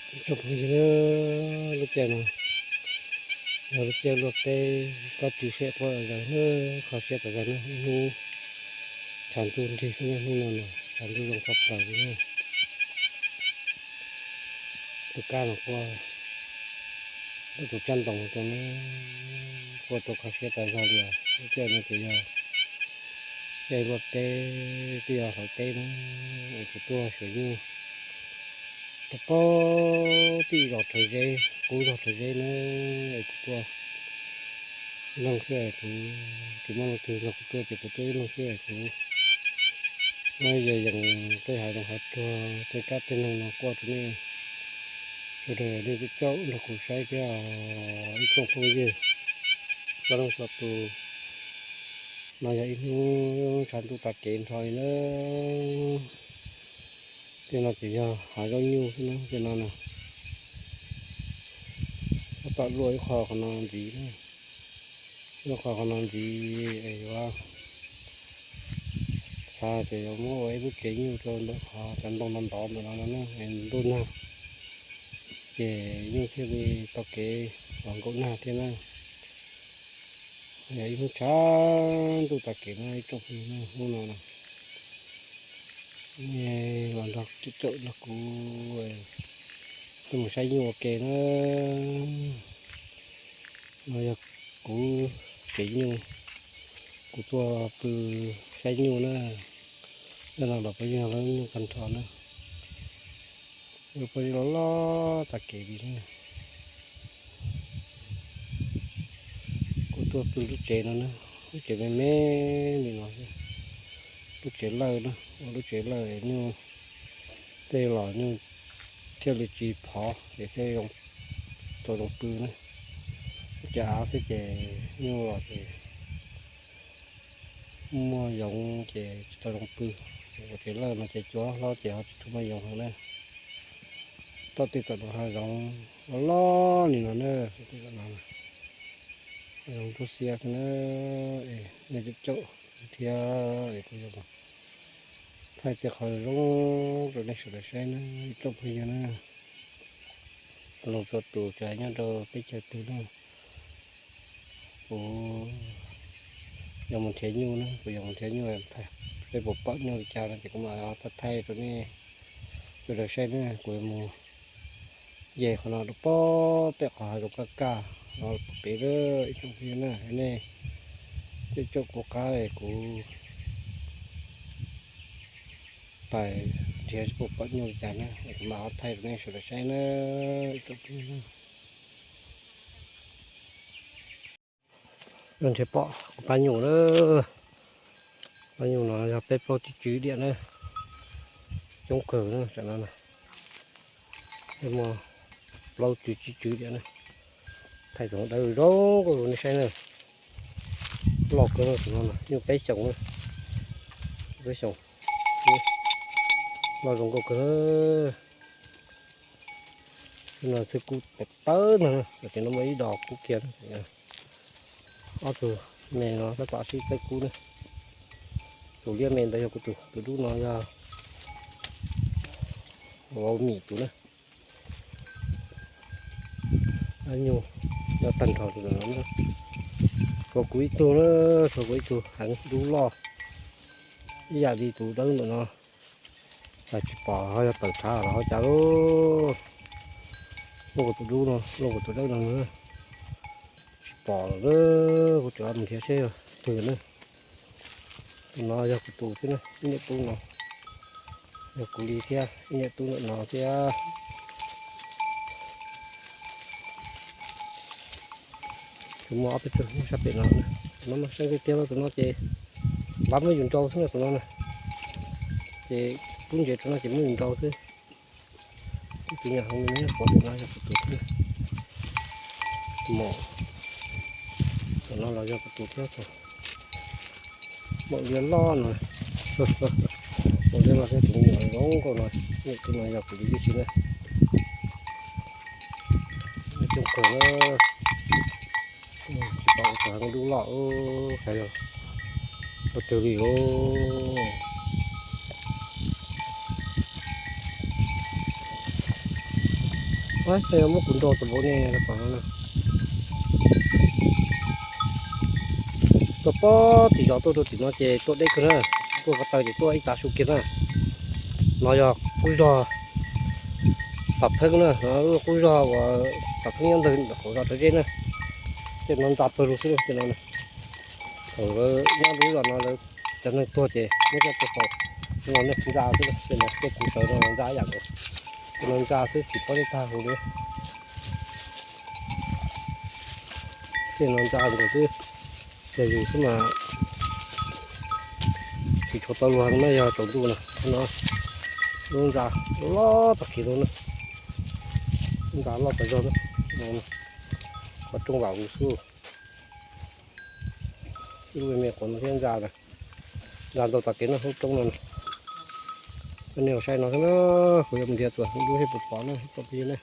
Tsoom phooj ywg, lub caij no yog lub caij luaj teb, kab tsw siab quaj tas zog na, kho siab tas zog na, ib hnub tshav ntuj nrig xwb na, hnub no na tshav ntuj zoo tshaj plaws li na. Tus kab no quaj, tus tsab ntoo rau na, quaj rau kho siab tas zog li os. Lub caij no ces yog caij luaj teb, twb yog hlawv teb na, es kuv tuaj xyuas nyuj rau pem tim zos Rhawv Zeb, qub zos Rhawv Zeb na, es kuv tuaj ib leeg xwb es kuv tsis muaj leej twg nrog kuv tuaj ces kuv tuaj ib leeg xwb es kuv muab yees yees tej hav zoov hav tsuag tej kab tej noog no quaj rau nej sawv daws nej caum nrog kuv saib thiab ib tsoom phooj ywg txhua leej txhua tus. No yog ib hnub tshav ntuj tag kev nrho li na. Tej no ces yog hav zaub nyuj xwb na, tej no na. Tab tom luaj ib qho qhov no ntxiv, luaj qho qhov no ntxiv es yuav xav tias yuav muab ua ib lub tsev nyuj rau ntawm qhov cov ntoo ntov ntov ntawm no no na, es ntuj nag ces nyuj thiaj li tau kev los nkaum nag thiab na. Yog ib hnub tshav ntuj tag kev no ib tsoom phooj ywg, hnub no na, nej los nrog caum nrog kuv tuaj mus saib nyuj ua ke na. No yog kuv tsev nyuj, kuv tuaj pw saib nyuj na. Tej no los puav leej yog lub nyuj tag nrho na, lub puav leej loj loj tag kev li na. Kuv tuaj pw lub tsev no na, lub tsev me me li no xwb, lub tsev lawj na, ua lub tsev lawj nyuj tej los nyuj thiaj li tsis phov ces thiaj tau zoo pw na. Lub tsev av xwb ces nyuj los ces muaj yoov ces tsis tau zoo pw. Ua tsev lawj no ces cua hlob ces ho tsis tshua muaj yoov heev na. Toj tej tom no hav zoov loj loj li no na, toj tej tom no hav zoov ntsuab xiab xwb na. Es nej caum thiab es kuv yuav thaij tej qhov zoo rau nej sawv daws saib na ib tsoom phooj ywg na. Txhua leej txhua tus tsis hais nyob rau teb chaws twg na, kuv yuav mus nrhiav nyuj na, kuv yuav mus nrhiav nyuj, saib puas pom nyuj li cas no ces kuv mam thaij thaij rau nej sawv daws saib na. Kuv yuav mus yes qhov no rau pem, pem qhov hav zoov kaj kaj no pem lawm ib tsoom phooj ywg na. Nej caum kuv qab es kuv pais nrhiav saib puas pom nyuj li cas na, es kuv mam thaij rau nej sawv daws saib na ib tsoom phooj ywg. Nrhiav pom kuv pab nyuj lawm. Pab nyuj no yog peb plaub tsib tswv diam na, coob kawg na tam no na. Peb muaj plaub tsib tswv diam na, thaij tau dawb zoo nkauj rau nej saib na. Loj kawg no, nyuj peb xyoos na, peb xyoos, loj zoo nkauj kawg. Tus no txawj kub tawv tawv no, ces no muaj ib dos kub kiag. Ob tug me no tab tom sib txawj kub na. Tus liab me ntawd yog kuv tus, tus dub no yog vauv Mim tus na. Nyuj nyob tag nrho tus no na. Tshuav kuv ib tug na, tshuav kuv ib tug heev dub loj ib yam li tus dawb ntawm no. Tsis pom ho yog tawm tshav los ho cas lauj. Luaj kuv tus dub no, luaj kuv tus dawb no na. Tsis pom lawm, kuv tseem mus nrhiav seb twg na. Tus no yog kuv tus thiab na, ib niam tub no. Yog kuv li thiab, ib niam tub ntawm no thiab. Tsuas muaj ob peb tug nyob sab pem no na. Tus no mas seej tiag tiag no, tus no ces npab muab yus nrau xwb na tus no na. Ces pub ntsev rau no ces muab yus nrau xwb. Tus nyuam heev li, qhov tus no yog kuv tus thiab. Maum, tus no los yog kuv tus thiab. Maum liab loj no, maum liab loj thiab tus me nyuam zoo nkauj no, tus no yog kuv tus tib si na. Coob kawg na. Tsis pom ua tau heev dub loj, hais ua twg li os. Muab kuv nrau tus vauv ne, tuaj pob tim zos tuaj rau tim no ces tuaj deb kawg na. Tuaj ko taw ces tuaj ib tav su kiag na. No yog qub zog Pam Pheeb na, no lub qub zog uas Pam Pheeb nyob ntawd qhov zos Rhawv Zeb na. Tej no ntxa pawg lug xwb tej no. Thaum lawv nyob lub zos no lawv cov neeg tuag ces muab coj tuag faus, no nej ntxa xwb tej no, tej kuv sawv no ntxa ib yam nkaus. Tej no ntxa xwb tsis paub tej tag huv li. Tej no ntxa nkaus xwb, yog yus xwb mas tsis tshua tau luag no yog tsaus ntuj na. No lub ntxa loj tag kis no, ntxa loj tas zog na. Qhov rooj vam huv xwb. Ib lub me qhov no thiab ntxa, ntxa ntau tag kis no lub roob no. Coj nej mus saib no xwb na, kuv yuav mus nrhiav tuaj lub sij puas pom na, tau pib na.